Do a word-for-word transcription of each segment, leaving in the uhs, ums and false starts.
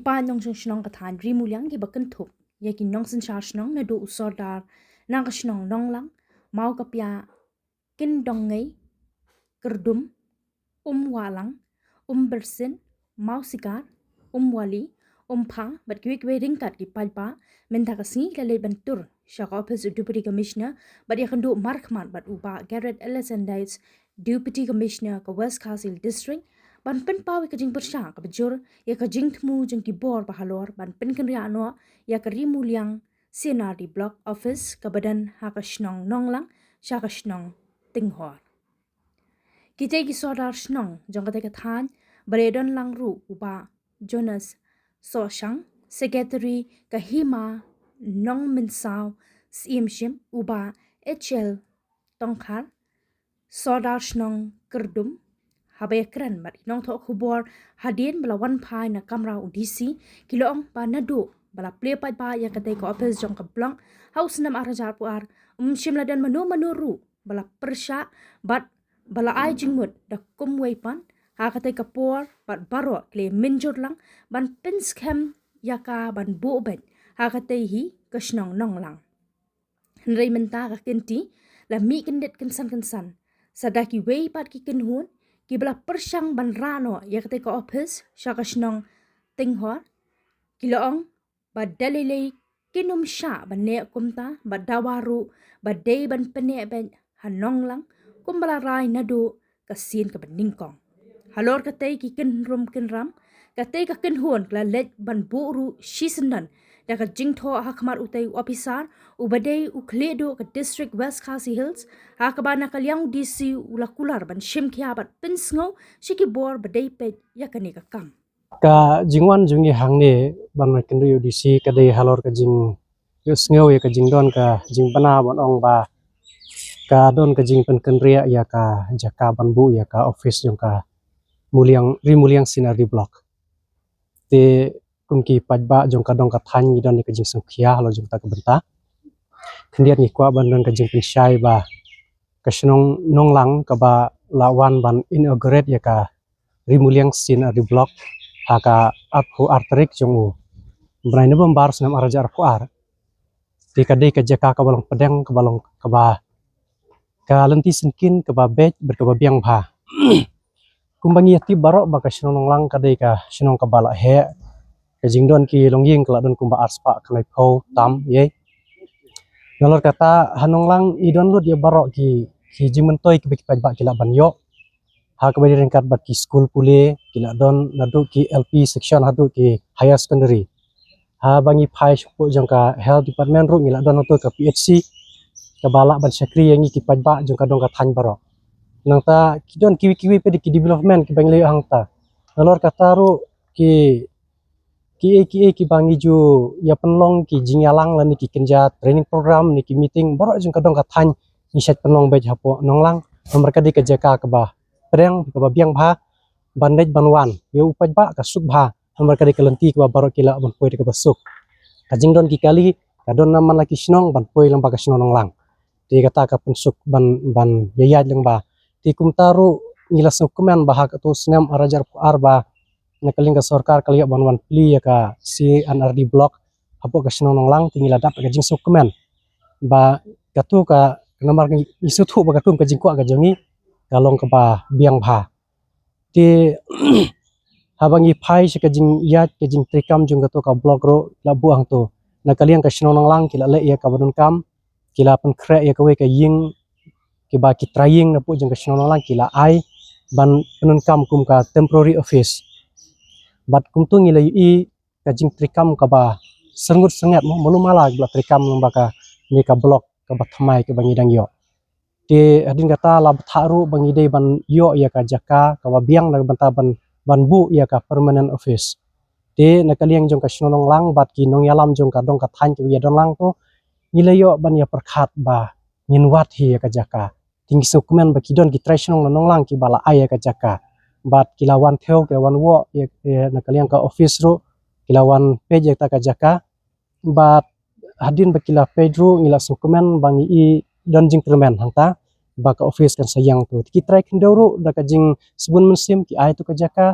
paid nongshong shnong ka thaiñ Ri Muliang kiba kynthup ïa ki nongsynshar shnong naduh u Sordar na ka shnong Nonglang, Mawkapiah, Kyndongngei, Kyrdum, Umwahlang, Umbersin, Mawsikar, Umwali, Umpha bad kiwei kiwei ryngkat ki paidbah mynta ka sngi ki la leit ban tur sha ka ophis u Deputy Commissioner bad ïakynduh markhmat bad u Bah Garret Alexanders, Deputy Commissioner ka West Khasi Hills District, ban pynpaw ïa ka jingpyrshah kaba jur ïa ka jingthmu jong ki bor ba halor ban pynkynriah noh ïa ka Ri Muliang C and R D Block Office kaba don ha ka shnong Nonglang sha ka shnong Tinghor. Kitei ki sordar shnong jong katei ka thaiñ ba la ïadonlang ruh u Bah Jonas Sohshang, Secretary ka Hima Nongmynsaw, Syiem Shim u Bah H L Tongkhar, sordar shnong Kyrdum, haba ïakren bad ki nongthoh khubor hadien ba la wan phai na kamra u D C, ki la ong ba naduh ba la plie paidbah ïa katei ka ophis jong ka block ha u snem ar hajar arphew ar, ym shym la don mano mano ruh ba la pyrshah bad ba la ai jingmut da kumwei pat ha katei ka por bad baroh ki la mynjur lang ban pynskhem ïa ka ban buh beit ha katei hi ka shnong Nonglang. Hynrei mynta ka kynti la mih kyndit kynsan kynsan, sa da kiwei pat ki kynhun kiba la pyrshang ban rah noh ïa katei ka ophis sha ka shnong Tinghor, ki la ong ba da lei lei kin ym shah ban neh kumta, ba dawa ruh ba dei ban pyneh beit ha Nonglang kumba la rai naduh ka sien kaba nyngkong. Halor katei ki kynrum kynram, katei ka kynhun ka la leit ban buh ruh shisyndon da ka jingthoh ha khmat utei u ophisar uba dei u khlieh duh ka District West Khasi Hills, ha kaba na ka liang u D C u la kular ban shim khia bad pynsngew sha ki bor ba dei peit ïa kane ka kam. Ka jingwan jong ngi hangne ban wan kynduh ïa u D C ka dei halor ka jingïohsngew ïa ka jingdon ka jingbna ban ong ba ka don ka jingpynkynriah ïa ka jaka ban buh ïa ka ophis jong ka Muliang, Ri Muliang C and R D Block. Te kum ki paidbah jong ka dong ka thaiñ ngi don ïa ka jingsngewkhia halor jong kata ka bynta. Khyndiat ngi kwah ban don ka jingpynshai ba ka shnong Nonglang kaba la wan ban inaugurate ïa ka Ri Muliang C and R D Block ha ka arphew ar tarik jong u bnai November snem ar hajar arphew ar. Te ka dei ka jaka kaba long pdeng, kaba long kaba ka lynti syngkien, kaba beit bad kaba biang bha. Kumba ngi ïa tip baroh ba ka shnong Nonglang ka dei ka shnong kaba la heh, ka jingdon ki longïing ka la don kumba arspah khyndai phew tam ïa. Nalor kata ha Nonglang i don lut ïa baroh ki, ki jingmyntoi kiba ki paidbah ki lah ban ïoh. Ha kaba ïadei ryngkat bad ki skul pule, ki la don naduh ki L P section haduh ki higher secondary. Haba ngi phai shapoh jong ka health department ruh ngi la don haduh ka P H C kaba lah ban shakri ïa ngi ki paidbah jong ka dong ka thaiñ baroh. Nangta ki don kiwei kiwei pat ki development kiba ngi la ïoh hangta. Nalor kata ruh ki kiei kiei kiba ngi ju ïa pynlong, ki jingïalang lane ki kynja training program ne ki meeting baroh jong ka dong ka thaiñ ngi shait pynlong beit hapoh Nonglang. Namar ka dei ka jaka kaba pdeng, kaba biang bha ban leit ban wan ïa u paidbah, ka suk bha. Namar ka dei ka lynti kaba baroh ki lah ban poi da kaba suk. Ka jingdon ki kali ka don na man la ki shnong ban poi lyngba ka shnong Nonglang. Te kata ka pynsuk ban, ban ïaid lyngba. Te kumta ruh ngi la sngewkmen ba ha kato snem ar hajar arphew ar ba na ka liang ka sorkar ka la ïoh ban wan plie ïa ka C and R D Block hapoh ka shnong Nonglang, te ngi la dap ka jingsngewkmen ba kato ka, namar ngi sngewthuh ba kato ka jingkwah ka jong ngi ka long kaba biang bha. Te haba ngi phai sha ka jingïaid ka jingtreikam jong kato ka block ruh la buh hangto. Na ka liang ka shnong Nonglang ki la leh ïa kaba donkam, ki la pynkhreh ïa kawei ka ïing, kiba ki trai ïing na pdeng jong ka shnong Nonglang ki la ai ban pyndonkam kum ka temporary office. Bad kumto ngi la ïohi ka jingtreikam kaba syrngut syrnget mo, malu mala ba la treikam lyngba kane ka block kaba thymmai kaba ngi dang ïoh. Te hadien kata la bthah ruh ba ngi dei ban ïoh ïa ka jaka kaba biang na ka bynta ban, ban buh ïa ka permanent office. Te na ka liang jong ka shnong Nonglang bad ki nongïalam jong ka dong ka thaiñ kiba ïa don lang to, ngi la ïoh ban ïa pyrkhat ba ngin wad hi ïa ka jaka. Te ngi sngewkmen ba ki don ki trai shnong na Nonglang kiba la ai ïa ka jaka. Bad ki la wan thew, ki la wan wad ïa, ïa na ka liang ka office ruh, ki la wan peit ïa kata ka jaka. Bad hadien ba ki la peit ruh ngi la sngewkmen ba ngi i don jingkyrmen hangta ba ka office kan sa ïeng to. Te ki trai khyndew ruh da ka jingsbun mynsiem ki ai to ka jaka.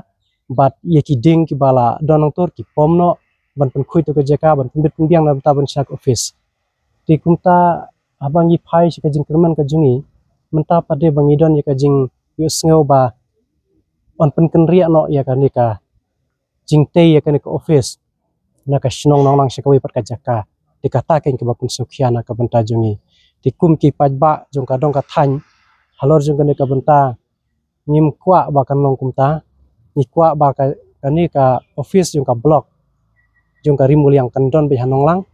bad ïa ki dieng kiba la don nangtur ki pom noh ban pynkhuid ïa ka jaka, ban pynbit pynbiang na bynta ban shah ka office. Te kumta haba ngi phai sha ka jingkyrmen ka jong ngi, mynta pat de ba ngi don ïa ka jingïohsngew ba yn pynkynriah noh ïa kane ka jingtei ïa kane ka office na ka shnong Nonglang sha kawei pat ka jaka. Te kata keiñ kaba pynsngewkhia na ka bynta jong ngi. Te kum ki paidbah jong ka dong ka thaiñ, halor jong kane ka bynta ngim kwah ba kan long kumta. Ngi kwah ba ka, kane ka office jong ka block jong ka Ri Muliang kan don beit ha Nonglang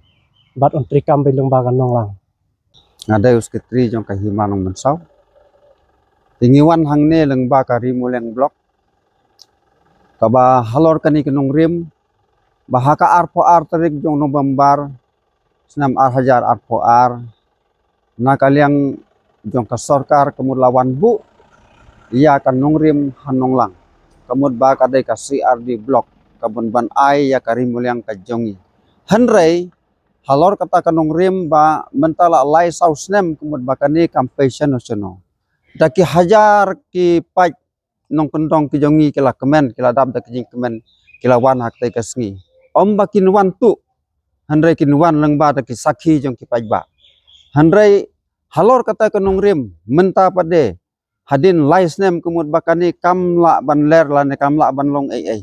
bad yn treikam beit lyngba ka Nonglang. Nga dei u sekretari jong ka Hima Nongmynsaw. Te ngi wan hangne lyngba ka Ri Muliang block, kaba halor kane ka nongrim ba ha ka arphew ar tarik jong November snem ar hajar arphew ar, na ka liang jong ka sorkar ka mut la wan buh ïa ka nongrim ha Nonglang, ka mut ba ka dei ka C R D block, ka bun ban ai ïa ka Ri Muliang ka jong ngi. Hynrei halor kata ka nongrim ba mynta la lai saw snem ka mut ba kane kam pei shano shano. Da ki hajar ki paid nongkyndong ki jong ngi ki la kmen, ki la dap da ki jingkmen, ki la wan ha katei ka sngi. Ym ba kin wan tuh, hynrei kin wan lyngba da ki sakhi jong ki paidbah. Hynrei halor kata ka nongrim mynta pat de, hadien lai snem ka mut ba kane kam lah ban ler lane kam lah ban long ei ei.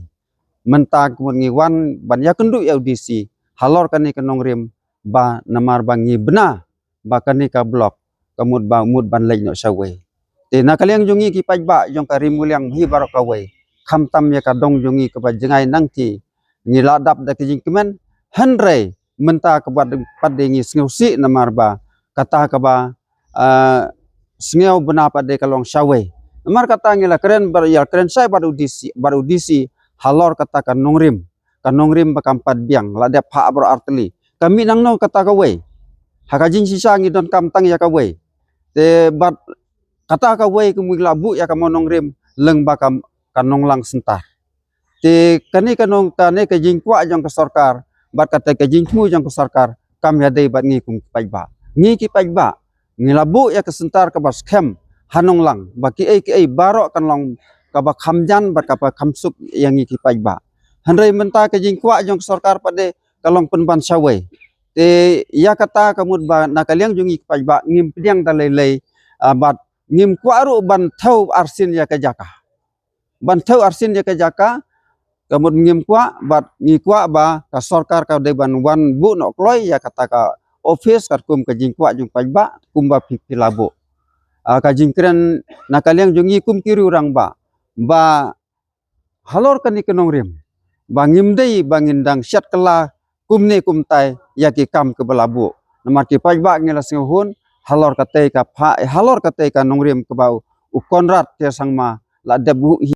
Mynta ka mut ngi wan ban ïakynduh ïa u D C halor kane ka nongrim ba namar ba ngi bna ba kane ka block ka mut ba mut ban leit noh shawei. Te na ka liang jong ngi ki paidbah jong ka Ri Muliang hi baroh kawei, khamtam ïa ka dong jong ngi kaba jngai nangta, ngi la dap da ki jingkmen, hynrei mynta ka bad pat de ngi sngewsih namar ba kata kaba, ah, sngew bna pat de ka long shawei. Namar kata ngi la kren bad ïa kren shai bad u D C, bad u D C halor kata ka nongrim, ka nongrim ba kam pat biang, la dep phah baroh artylli. Ka mih nangno kata kawei? Ha ka jingshisha ngi donkam tang ïa kawei. Te bad kata kawei ka mut la buh ïa ka mo nongrim lyngba ka, ka Nonglang Center. Te kane ka nong, kane ka jingkwah jong ka sorkar bad kata ka jingthmu jong ka sorkar kam ïadei bad ngi kum ki paidbah. Ngi ki paidbah ngi la buh ïa ka center kaba skhem ha Nonglang ba kiei kiei baroh kan long kaba kham jan bad kaba kham suk ïa ngi ki paidbah. Hynrei mynta ka jingkwah jong ka sorkar pat de ka long pynban shawei. Te ïa kata ka mut ba na ka liang jong ngi ki paidbah ngim pdiang da lei lei, ah, bad ngim kwah ruh ban thew arsien ïa ka jaka. Ban thew arsien ïa ka jaka ka mut ngim kwah, bad ngi kwah ba ka sorkar ka dei ban wan buh noh kloi ïa kata ka office katkum ka jingkwah jong paidbah kumba phi phi la buh. Ah, ka jingkren na ka liang jong ngi kum ki riew rangbah ba halor kane ka nongrim ba ngim dei ba ngin dang shat kylla kumne kumtai ïa ki kam kiba la buh. Namar ki paidbah ngi la sngewhun halor katei ka pha, eh, halor katei ka nongrim kaba u, u Conrad K Sangma la dep buh hi